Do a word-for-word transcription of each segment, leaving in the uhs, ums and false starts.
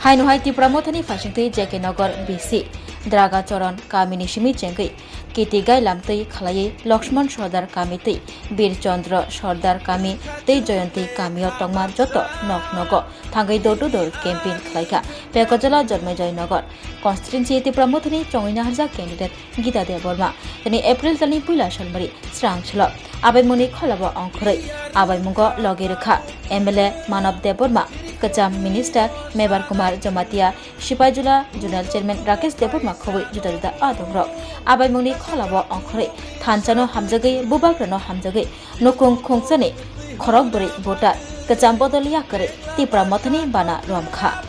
Haino hai Tipra Mothani phaisingtwi J K Nagar B C Draga Choron kamini simi chengwi Kiti Gailam twi khlaiwi Lakshman Sordar kami twi Bir Chandra Sordar kami tei Jayanti kamio tongma joto nok nogo thangwi door to door campaign khlaikha. Pekojala Janmejoy Nagar constituency Tipra Mothani chongwi naharjak candidate Gita Debbarma tini April talni puila salmari srang silo abaimungni kholabo ongkhorwi abaimungo logi rwkha M L A Manav Debbarma, kwcham minister Mebar Kumar Jamatia, Sipaijula Zonal Chairman Rakesh Debbarma khobwi juda juda adongrok. Abaimungni kholabo ongkhorwi thansano hamjagwi, bubagrano hamjagwi, nukung khungsani khorokbrwi voter kwcham bodol yakarwi Tipra Mothani bana romkha.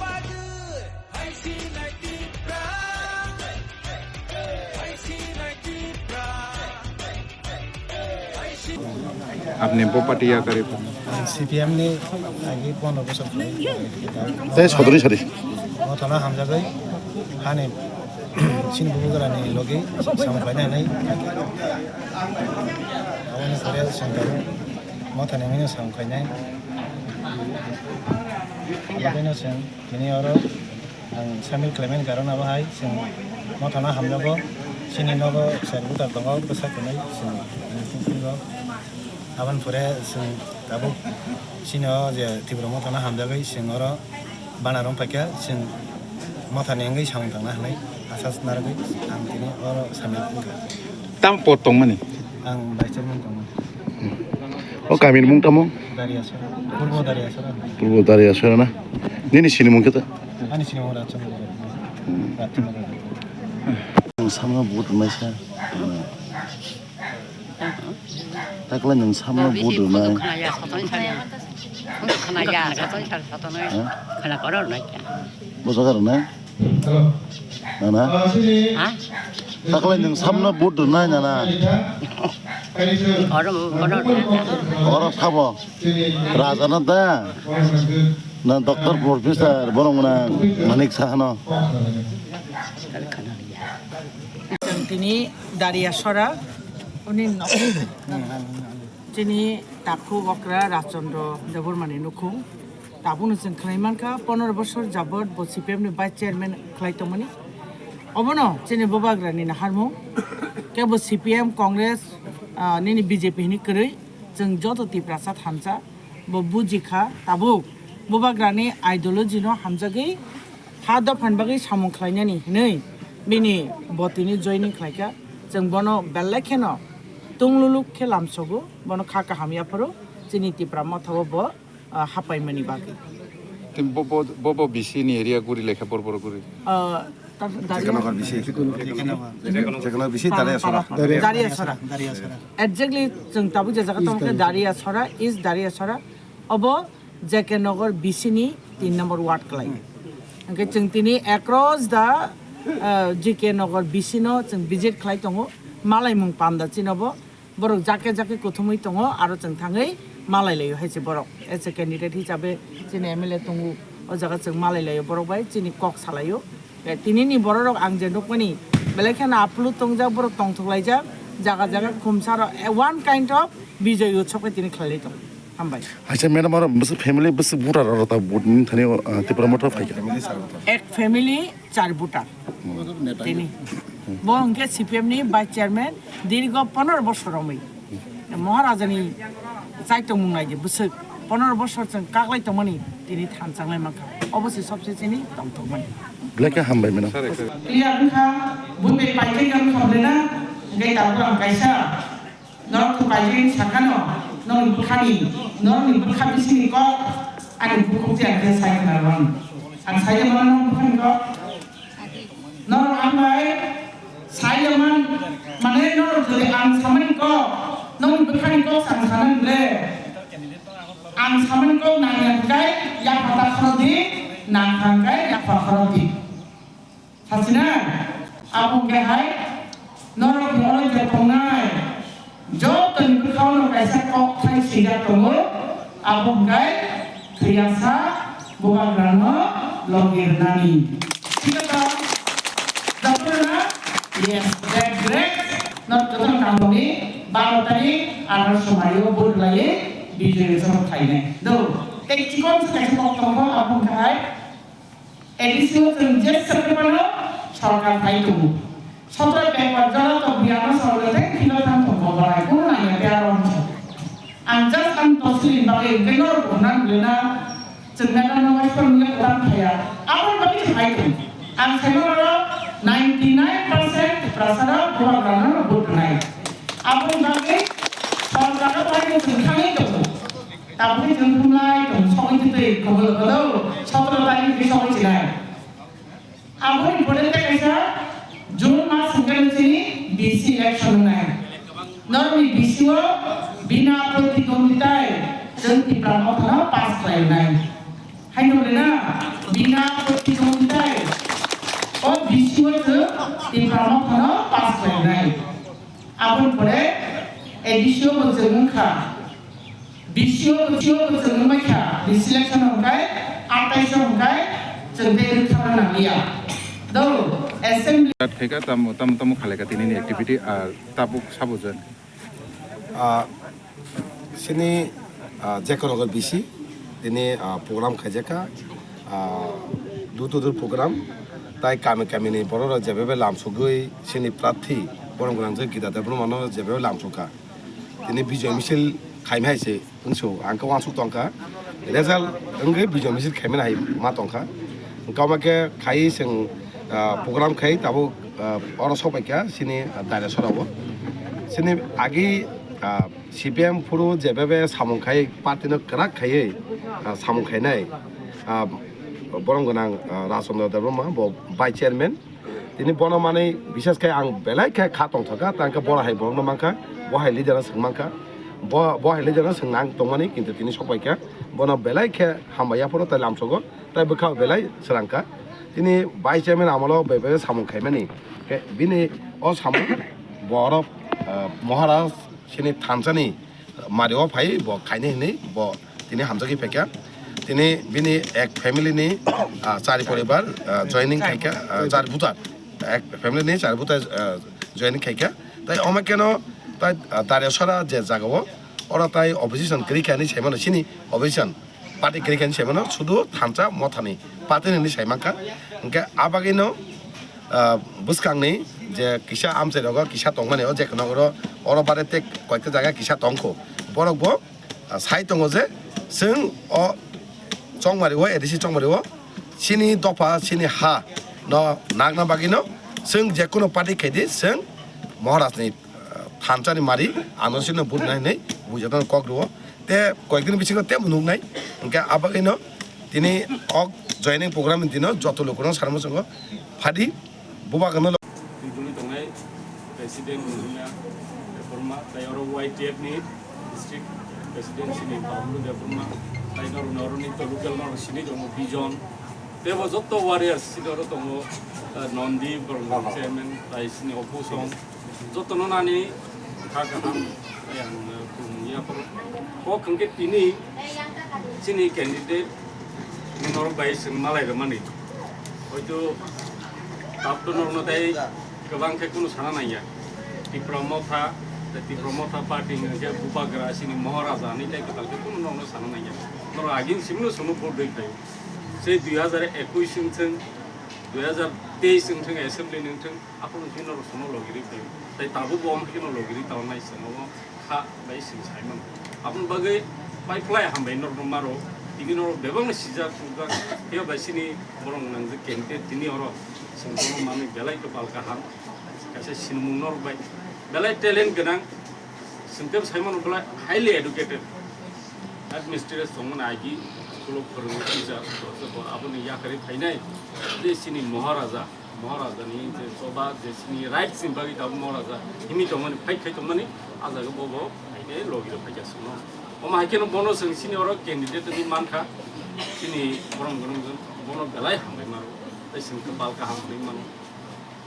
Apni bo party ya kare? Ang C P M ni agi pondro bosor khwlai. Tei sodri sadi. Mothano hamjagwi hani chini bubagrani logi samung khlaina hinwi. Aboni pore chwng tabuk mothani mino samung khlainai. Aboni chwng tini oro ang samil khlaimani karon abo hai chwng mothano hamjago. Chini nogo sir butar tongo bwsa kwnwi chwng. Aboni pore chwng tabuk chini o je Tipra Mothano hamjagwi chwng oro bana rwng paikha, chwng mothani wngwi samung tangna hinwi asa narwgwi ang tini oro samil wngkha. Tamo pod tongmani? Ang vice chairman tongmani. O kamini mung tamo? Dariasora. Purbo Dariasora. Purbo Dariasora na? Nini sini mung khe ta? Ani sini mung Rajchandra. Rajchandra. Ang samno vote rwnaisa. Takle nwng samno vote rwnai. Khwnaya, sotoni sari. Khwnaya, sotoni sari, sotoni. Ha? Khwna koro rwnai kya? Bo jaga rwnai? Nana? Ha? Takle nwng samno vote rwnai nana? Oro, oro. Oro sabo. Raja na da? Na doctor professor borong na Manik Saha no? Tini Dariasora, uni nok. Chini takhu okra Rajchandra Debbarmani nukhung. Tabukno chwng khwnai mankha, pondro bosor jabot bo C P M ni vice chairman khlai tongmani. Obono chini bubagrani naharmung. Kebo C P M, Congress, ah, nini B J P hini kwrwi, chwng joto Tiprasa thansa bo bujikha. Tabuk bubagrani ideology no hamjagwi ha dophani bagwi samung khlainani hinwi bini bo tini joining khlaikha. Chwng bono belai kheno tungluluk khe lamsogo, bono kha kaham yapharo chini Tipra Mothao bo, ah, hapaimani bagwi. Tei bo, bo, bo, bo B C ni area guri lekha bor bor guri? Ah, ta-, Dari-, Jekanagar B C. Jekanagar B C, Dariasora. Dariasora. Exactly, chwng tabuk je jaga tongkhe Dariasora, East Dariasora. Obo J K Nagar B C ni tin number ward klai. Hwnkhe chwng tini across the, uh, J K Nagar B C no chwng visit khlai tongo, malaimung panda chini bo borok jake jake kuthumwi tongo, aro chwng thangwi malai laio hai se borok. As a candidate hisabe chini M L A tongo, o jaga chwng malai laio borok bai chini kok salaio. Eh, tini ni borok rok ang je nukmani belai kheno aplu tongjak, borok tongthok laijak, jaga jaga khumsa rok, eh, one kind of Bijoy Utsav khe tini khlai lai tongo. Hambai. Acha madam, aro bwswk family, bwswk voter aro ta vote ni thani, ah, Tipra Motha phaikha? Ek family char voter. Tini. Bo hwnkhe C P M ni vice chairman dirgo pondro bosor romwi. Maharajani chai tongmung nai di bwswk pondro bosor chwng kaklai tongmani tini thanchang lai mankha. Obo se sobse chini tongthokmani. Belai khe hambai madam. Clear wngkha, bumui paikhe wngkha bwlena, hwnkhe tabuk ang kaisa norok to paikhe sakano, norokni bwkhani, norokni bwkha bisingni kok ani bukhuk je ang khe sai khna rwng. Ang sai mano norokni bwkhani kok. Norok ang bai sai ya man, mane norok jodi ang samani kok, norokni bwkhani kok ang sanani le. Ang samani kok nangya hwnkhe yapha ta khorok di, nangkha hwnkhe yapha khorok di. Sachina, abo hwnkhe hai norokni oro je tongnai jotoni bwkhao no kaisa kok thai swijak tongo, abo hwnkhe thwiyasa bubagrano logi rwnani. Thik khe to? Doctor na? Yes, that great. Jotono kaham ni baro tarik ano somayo vote lai bijoy joto khainai. Do, tei chikon se kaisa kok tongo, abo wngkha hai A D C o chwng je sakhe mano sorkar phai tongo. Sotro backward jora to biyano sorkar tei phino thang tongo borai, kuno nangya tei aro wngkha. Ang just ang tosli bagwi hwnkhe norok bo nang lena chwng nang nang waiphang nungya kwbang thaya. Aboni bagwi se phai tong. Ang saimano oro ninety nine percent Tiprasano Bubagrano vote rwnai. Aboni bagwi sorkaro phai tong chwng thangwi tongo. Tabukhe chwng thumlai tong sogwi twi twi khobor khobor sotro tarikh khe sogwi chinai. Aboni pore tei kaisa June mas hwnkhe chini B C election wngnai. Norokni B C o bina protidonditai chwng Tipra Mothano pass khlai wngnai. Haino le na bina protidonditai o B C o chwng Tipra Mothano pass khlai wngnai. Aboni pore A D C o bo chwng wngkha. B C o, B C o bo chwng wngkha. B C election hwnkhe atais o hwnkhe chwng tei rwkthama nangliya. Do assembly. Start khaika tamo, tamo, tamo khalai ka tini ni activity, ah, tabuk sabo jon. Ah, sini, ah, Jekanagar B C, tini, ah, program khaijaka, ah, door to door program, tai kami kami ni borok rok jebe lamsogwi sini prarthi, borok gwnang je Gita Debbarma no jebe lamsokha. Tini bijoy misil khaimai hai se wngsu, ang khe uansuk tongkha. Result wngwi bijoy misil khaimani hai ma tongkha. Wngkha omo khe khai chwng, ah, program khai tabuk, ah, oro sopaikha sini, ah, Dailasora o. Sini agi, ah, C P M phuru jebe samung khai party no kwrak khaiwi, ah, samung khainai, ah, borom gwnang, ah, Rajchandra Debbarma bo vice chairman. Tini bono manwi bisas khe ang belai khe kha tongthokha, tang khe bono hai borokno mankha, bo hai leader no swng mankha, bo, bo hai leader no swng nang tongmani, kintu tini sopaikha, bono belai khe hambai yaphoro tai lamsogo, tai bwkha belai swrangkha. Tini vice chairman amolo bai bai samung khaimani, khe bini o samung borok, ah, Maharaj sini thansani mari o phai bo khaini hinwi bo tini hamjagwi phaikha. Tini bini ek family ni, ah, chari poribar, ah, joining khaikha, ah, chari buta. Ek family ni chari buta, ah, joining khaikha. Tai omo keno tai, ah, Dariasora je jaga o oro tai opposition kwrwi kha hinwi saimano, sini opposition party kwrwi kha hinwi saimano, sudu thansa mothani party ni hinwi saimankha. Hwnkhe a bagwino ah, bwskangni je kisa amchai rogo kisa tongmani o je kheno oro, oro bare tei koikta jaga kisa tongkho. Borok bo, ah, sai tongo je chwng o chongmari o, A D C chongmari o chini dopha, chini ha no nangna bagwi no chwng je kuno party khaidi chwng Maharaj ni, ah, thansa ni mari ano sino vote nai hinwi buijak no kok rwo. Te koikdin bisingo tebo nuknai, hwnkhe abagwino tini o joining program ni dino joto lukurok sarmo chwngo phadi bubagrano. Twi tuli tongnai President Mujuna Debbarma, tai oro Y T F ni District President sini Bablu Debbarma, tai norok norokni to local norok sini tongo Bijon, tebo joto warriors sini oro tongo, eh, Nondi, borok chairman, tai sini Opu Song, jotono nani kha kaham, ayang, eh, khum ya phoro. Kok hwnkhe tini chini candidate norok bai chwng malai rwmani. Hoito tabukno norokno tei kwbang khe kunu sana nangya. Tipra Motha, tei Tipra Motha party hwnkhe bubagra chini Maharaja hinwi tei kwtal khe kunu norokno sana nangya. Norok agini simino chwngno vote rwi phaio. Sei dui hazar ekush wngthwng, dui hazar teis wngthwng, assembly ni wngthwng, aphuru chini norok chwngno logi rwi phaio. Tei tabukbo omo kheno logi rwi tongnai chwngno kha bai chwng sai mano. Aboni bagwi pai phlai hambai norokno maro, tini norok bebakno sijak sujak, phiya bai chini borok nang je candidate tini oro chwng bono manwi belai kwpal kaham, kaisa sinimung norok bai belai talent gwnang, chwng tei sai mano belai highly educated, administrator tongmani agi school o phwrwngwi teacher, aboni yakarwi phainai je chini Maharaja. Maharajani je choba je chini rights ni bagwi tabuk Maharaja himwi tongmani, fight khai tongmani, ah jaga bobo haikhe logi rok phaikha chwngno. Omo haikheno bono chwng chini oro candidate wngwi mankha, chini borom gwnang bono belai hambai maro, tei chwng kwpal kaham hwnwi mano.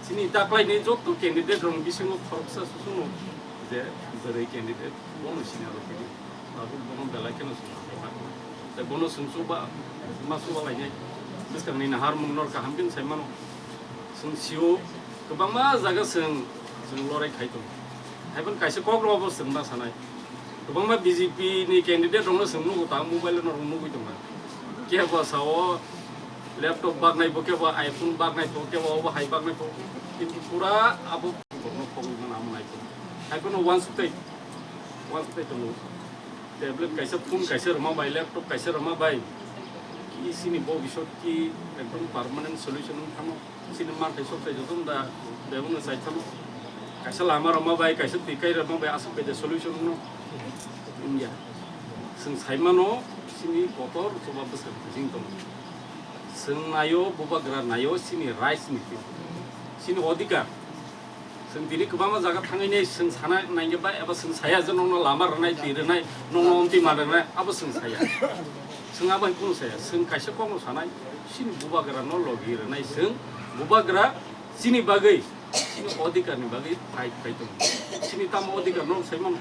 Chini taklaini joto candidate rokni bisingo khoroksa susuno je bwrwi candidate bono chini oro phidi. Tabuk bono belai kheno chwng hambai mano. Tei bono chwng chuba, ma chuba lainai. Bwskangni naharmung no kaham khe sai mano. Chwng sio kwbangma jaga chwng, chwng lorai khai tongo. Haiphano kaisa kok rok bo chwng ma sanai. Kwbangma B J P ni candidate rokno chwng nugo ta mobile no rok nugwi tongma. Kebo sao laptop baknai bo, kebo iPhone baknai bo, kebo obo hai baknai bo. Kintu pura abo borno khogwi mano amo nai. Haiphano wansuk tei, wansuk tei tongo. Tablet kaisa, phone kaisa rwma bai, laptop kaisa rwma bai, ki sini bobisot ki ekdom permanent solution wng thangno. Sini manthai sok sai joto da bebakno sai thangno. Kaisa lama rwma bai, kaisa twi kai rwma bai, aswk bai de solution wngno wngya. Chwng sai mano, sini kotor chuba bwswk bising tongo. Chwng naio, bubagra naio, sini rights ni, sini odhikar. Chwng tini kwbangma jaga thangwi nai chwng sana nangya ba eba chwng saya je nokno lama rwnai, twi rwnai, nokno omtwi ma rwnai, abo chwng saya. Chwng abo hai kunu saya, chwng kaisa kokno sanai, chini bubagra no logi rwnai chwng, bubagra chini bagwi, chini odhikar ni bagwi fight khai tongo. Chini tamo odhikar no sai mano.